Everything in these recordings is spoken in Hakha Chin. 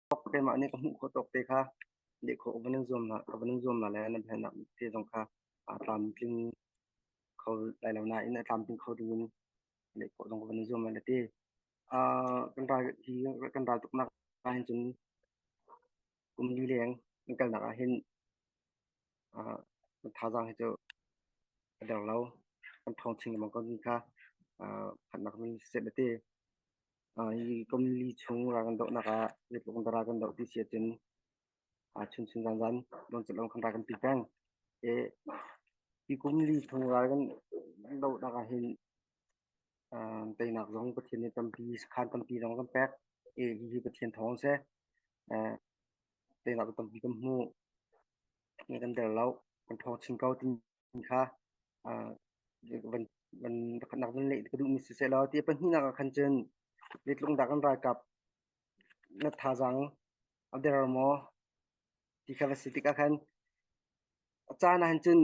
Keimah nih ka hmuh khawh tawk te kha leh khawh ka van in zuam hna ka van in zuam hna le na biahalnak te zong kha aa tlamtling kho lai lo nain a tlamtling kho ding in leh khawh zong ka van in zuam lai na ti. Kan ral hi kan ral tuknak ah hin cun kum li leng kan kalnak ah hin kan thazaang hi cu a der lo. Kan ṭhawng chin lengmang ko ti kha phannak min siseh na ti. Hi kum li chung ral kan dohnak ah zeitluk in dah ral kan doh ti si ahcun chunchun zanzan lawngcawt lawng khan ral kan pi peng. Hi kum li chung ral kan dohnak ah hin teinak zong Pathian nih tampi sakhan tampi zong kan pek. Hihi Pathian thawng a si. Teinak tampi kan hmuh. Kan der lo. Kan ṭhawng chin ko timi kha van van pakhatnak van leh ka duhmi siseh law ti pahnihnak ah khan cun zeitluk dah kan ralkap na thazaang a der maw ti kha va si tikah khan a caan ah hin cun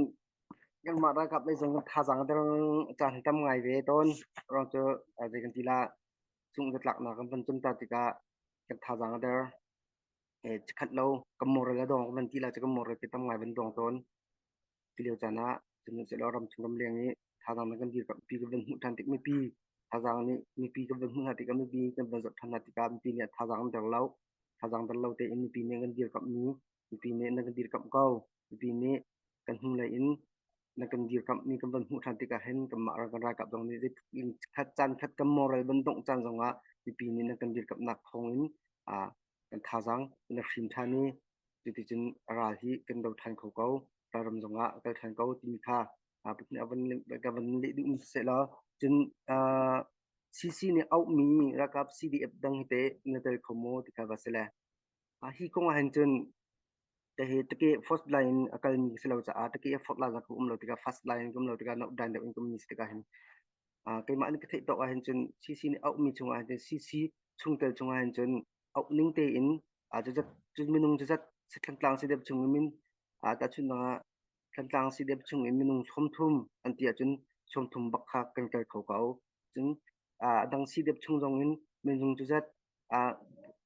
kanmah ralkap lei zong kan thazaang a der a caan hi tam ngai ve tawn ruang cu zei kan ti la sungh zatlaknak kan van cum ta tikah kan thazaang a der chikkhat lo kan moral a dong kan van ti la cu kan moral khi tam ngai van dong tawn. Ti lio caan ah sihmanhsehlaw ramchung ramleng i thazaang na kan dirkamhpi kan van hmuh ṭhan tik mipi thazaang nih mipi kan van hmuh hna tikah mipi kan van zoh ṭhan hna tikah mipi nih thazaang an der lo. Thazaang der lo tein mipi nih kan dirkamhmi mipi nih nan kan dirkamh ko. Mipi nih kan hnulei in na kan dirkamhmi kan van hmuh ṭhan tikah hin kanmah kan ralkap zong nih zeitluk in khat caan khat kan moral van dongh caan zongah mipi nih nan kan dirkamhnak thawngin kan thazaang kan i hrim ṭhan i cuticun ral hi kan do ṭhan kho ko, ralram zongah a kal ṭhan ko timi kha ka van leh duhmi siseh law cun CC nih auhmi ralkap CDF dang hi teh na tel kho maw ti kha va si le hi kong ah hin cun hi take first line a kalmi si lo caah take fourth line ka um lo tikah first line ka um lo tikah note deuh in ka um si tikah hin keimah nih ka theih tawk ah hin cun CC nih auhmi chungah hin cun CC chungtel chungah hin cun auh ning tein cuzat cu minung cuzat Thantlang CDF chung in min tahchunhnak ah Thantlang CDF chung in minung 30 an ti ahcun 30 bak kha kan kal kho ko. Cun a dang CDF chung zong in minung cuzat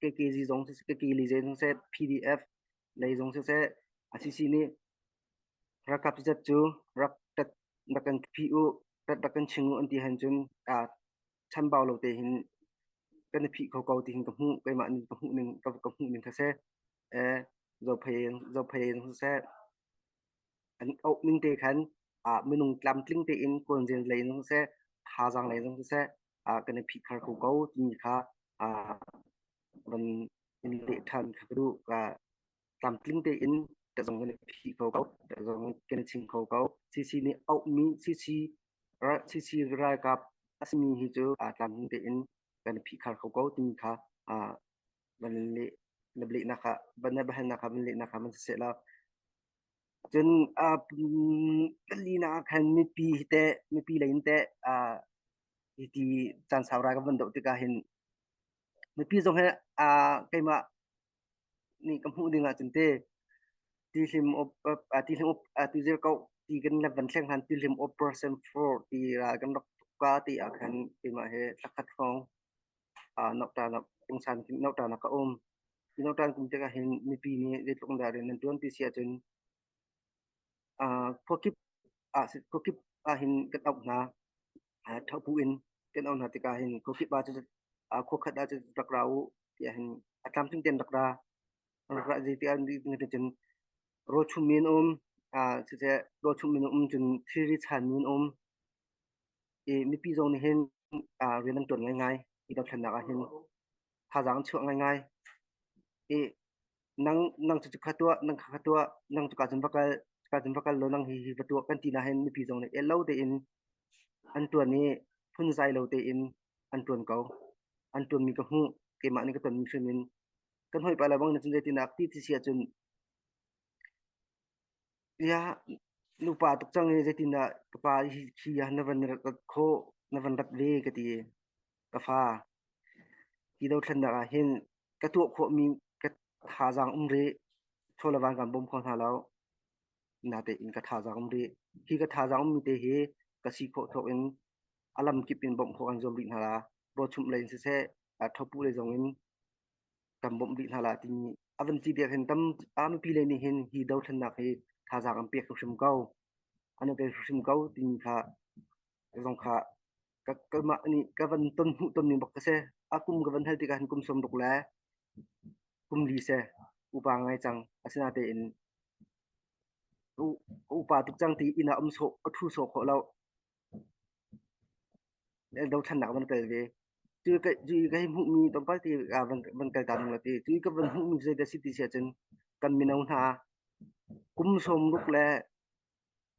KKG zong siseh KKL zong siseh PDF lei zong siseh CC nih ralkap cuzat cu rak tat rak kan phih u rat rak kan ching u an ti han cun chanbau lo te hin kan i phih kho ko ti hin ka hmuh keimah nih ka hmuh ning ka, ka hmuh ning kha si eh zophei zophei siseh an auh ning te khan ah minung tlamtling tein kawnzen lei zong siseh thazaang lei zong siseh ah kan i phih khar kho ko timi kha ah van in leh ṭhan kha ka duh ka tlamtling tein ka zong kan i phih kho ko ka zong kan i chim kho ko CC nih auhmi CC CC ralkap a simi hi cu aa tlamtling tein kan i phihkhar kho ko timi kha van leh na lehnak ah van na biahalnak ah van lehnak ah van siseh law cun palinak ah khan mipi hi teh mipi lei in teh hi ti caan sau rai kan van doh tikah hin mipi zong hi keimah nih ka hmuh ding ahcun te tihlim op tihlim op tizir ko ti kan la van thleng han tihlim operation 4 ti ral kan rak ka ti ah khan keimah he thlakhat hrawng nokta nak pungsan nokta nak ka um nokta kum tikah hin mipi nih zeitluk dah rian nan tuan ti si ahcun khuakip ah khuakip ah hin kan auh hna. Thopu in kan auh hna tikah hin khuakip ah cun khuakhat ah cun rak ra u tiah hin a tlamtling tein rak ra. Rak ra zei tiah cun rawlchummi an um, siseh rawlchummi an um cun thilri chanmi an um. I mipi zong nih hin rian an ṭuan ngaingai hi dothlennak ah hin thazaang an chuah ngaingai. I nang nang cu kha tuah nang kha kha tuah nang cu ka cun va kal ka cun va kal law nang hi hi va tuah kan ti na hin mipi zong nih el lo tein an tuan i phunzai lo tein an tuan ko an tuanmi ka hmuh keimah nih ka tonmi hrim in kan hawipa le bang na cun zeitinak ti ti si ahcun ya nupa tuk cang i zeitindah ka pa hi hi na van rat khawh na van rat ve ka ti ka fa hi dothlennak ah hin ka tuah khawhmi ka thazaang um rih chaw le van kan bawm kho hna lo natein ka thazaang um rih hi ka thazaang ummi te hi ka si khawh thawk in a lam kip in bawmh khawh kan zuam rih hna la rawchumh lei in siseh thopu lei zong in. Kan bawmh rih hna la timi a van ti biak hin tam a mipi lei nih hin hi dothlennak hi thazaang an pek hrim ko an i tel hrim ko timi kha zong kha ka keimah nih ka van ton hmuh tonmi bak ka si. A kum ka van hal tikah hin kum 60 le kum li si upa ngai cang. Asinain ka upa tuk cang ti inn ah um sawh ka ṭhu sawh khawh lo. Dothlennak van kal ve. Cu ka cu ka hei hmuhmi tlawmpal te ah van van kal ta ding la ti. Cu ka van hmuhmi zeidah si ti si ahcun kan mino hna kum 60 le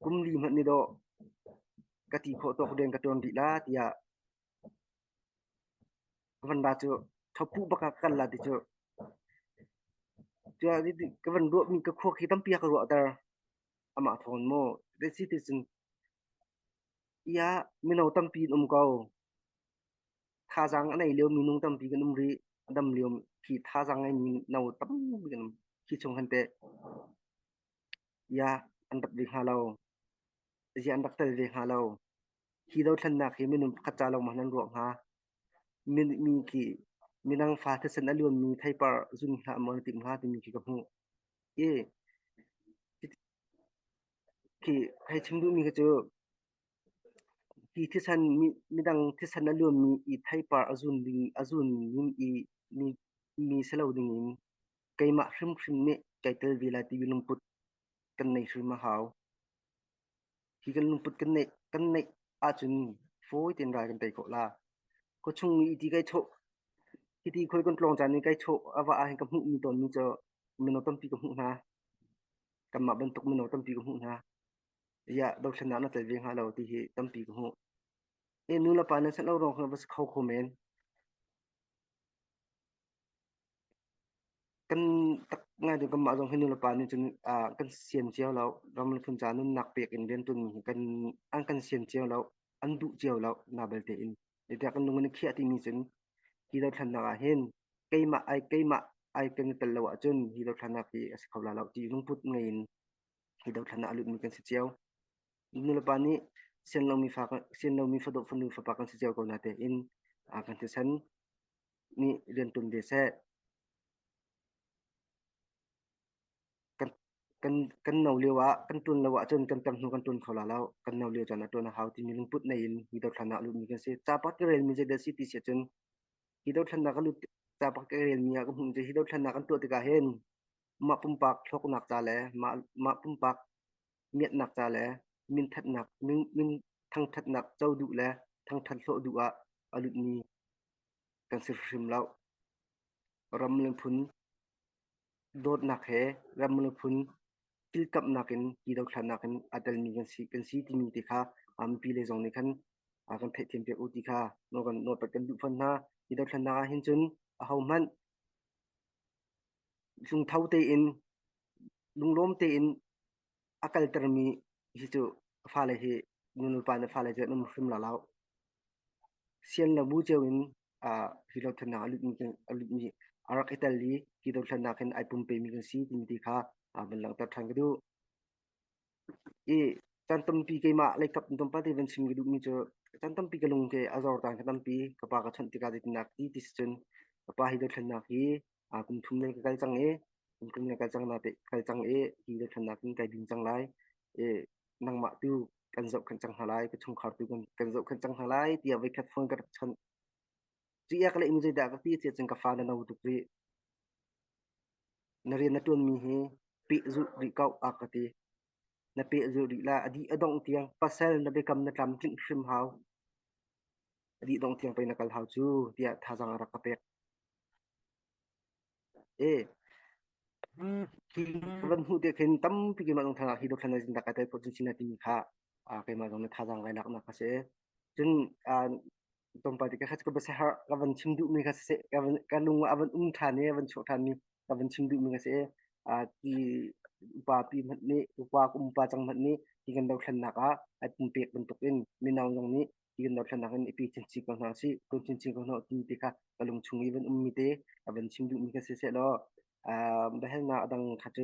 kum li hmanh nih dawh ka ti khawh tawk rian ka ṭuan rih la tiah van ra cu thopuh bak ah ka kal la ti cu. Cuah ka van ruahmi ka khua khi tampi a ka ruahter. Amah thawn maw? Si ti cun ia mino tampi an um ko. Thazaang a nei lio minung tampi kan um rih. A dam lio khi thazaang ngeimi no tampi kan um. Khi chung han teh ia an rat ve hnga lo. Zia an rak tel ve hnga lo. Hi dothlennak hi minung pakhat ca lawng maw nan ruah hnga? Mi, mi khi midang fa thisen a luanmi theipar zun hlah maw na timh hnga timi khi ka hmuh. I khi hei chim duhmi khi cu hi thisen midang thisen a luanmi i theipar a zun ding a zun ning i mi mi si lo ding in keimah hrimhrim nih kai tel ve lai ti lungput kan nei hrim a hau. Hi kan lungput kan neih ahcun fawi tein ral kan tei khawh la. Khuachung i ti kai chawh hiti khoi kan tlawng caan i kai chawh a va ah hin ka hmuhmi tawnmi cu mino tampi ka hmuh hna. Kanmah bantuk mino tampi ka hmuh hna. Iah dothlennak na tel ve hnga lo ti hi tampi ka hmuh. E nu le pa nan sanh lo ruang kha va si kho kho men. Kan tak ngai ding kanmah zong hi nu le pa nih cun kan sian cio lo. Ram le phun ca nunnak pek in rianṭuanmi hi kan an kan sian cio lo. An duh cio lo na belte in. Zeitiah kan lung in a khiah timi cun hi dothlennak ah hin keimah ai keimah ai kan i tel lo ahcun hi dothlennak hi a si kho lai lo ti lungput ngei in hi dothlennak a lutmi kan si cio. Nulepa nih sian lomi fa sian lomi fadawh fanu fapa kan si cio ko na tein kan thisen nih rianṭuan ve seh. Kan kan kan no lio ah kan ṭuan lo ahcun kan tam hnu kan ṭuan kho la lo. Kan no lio caan ah ṭuan a hau timi lungput nei in hi dothlennak a lutmi kan si. Ca pakhat ka relmi zeidah si ti si ahcun hi dothlennak a lut ca pakhat ka relmi ah ka hmuh cu hi dothlennak kan tuah tikah hin mah pumpak hlawknak ca le mah mah pumpak miatnak ca le minthatnak min min thangṭhatnak co duh le thangṭhat hlawh duh ah a lutmi kan si hrim lo. Ram le phun dawtnak he ram le phun kilkamnak in ti dothlatnak in aa telmi kan si timi te kha mipi le zong nih khan kan theihthiam piak u ti kha nawl kan nawlpat kan duh fawn hna. Hi dothlatnak ah hin cun ahohmanh lungtho tein lunglawm tein a kaltermi hi cu fale hi nunupa na fale cu an um hrim la lo. Sian lo bu cio in hi dothlennak a lutmi a rak i tel i hi dothlennak hin ai pumpemi kan si timi ti kha van langhter ṭhan ka duh. I caan tampi keimah leikap tlawmpal te van chim ka duhmi cu caan tampi ka lung ke a zor caan ka tampi ka pa ka chawnh tikah zeitindah ti ti si cun ka pa hi dothlennak hi kum thum le ka kal cang i kum thum le kal cang na te kal cang i hi dothlennak in kai din cang lai i nangmah tu kan zohkhenh cang hna lai ka chungkhar tu kan zohkhenh cang hna lai tiah voikhat phone ka rak chawnh. Cu iak le in zeidah ka ti tiah cun ka fa na no tuk rih. Na rian na ṭuanmi hi pehzulh rih ko a ka ti. Na pehzulh rih la a dih a dongh tiang pasal na biakam na tlamtlinh hrim hau. A dih dongh tiang pei na kal hau cu tiah thazaang a rak ka pek. E hi van hmuh te khin tampi keimah zong thangah hi dothlan na dak kai tel chin chin timi kha keimah zong na thazaang kai laknak ka si. Cun tlawmpal te ka khat ka biasahar ka van chim duhmi kha siseh ka van ka lung ah a van um ṭhan i a van chuak ṭhanmi ka van chim duhmi kha si ti upa pi hmanh nih upa kum upa cang hmanh nih hi kan dothlennak ah ai pumpek bantuk in mino zong nih hi kan dothlennak in i pe chinchin ko hna usih tuan chinchin ko hna ti te kha ka lung chung i van ummi te a van chim duhmi kha si seh law biahalnak a dang kha cu.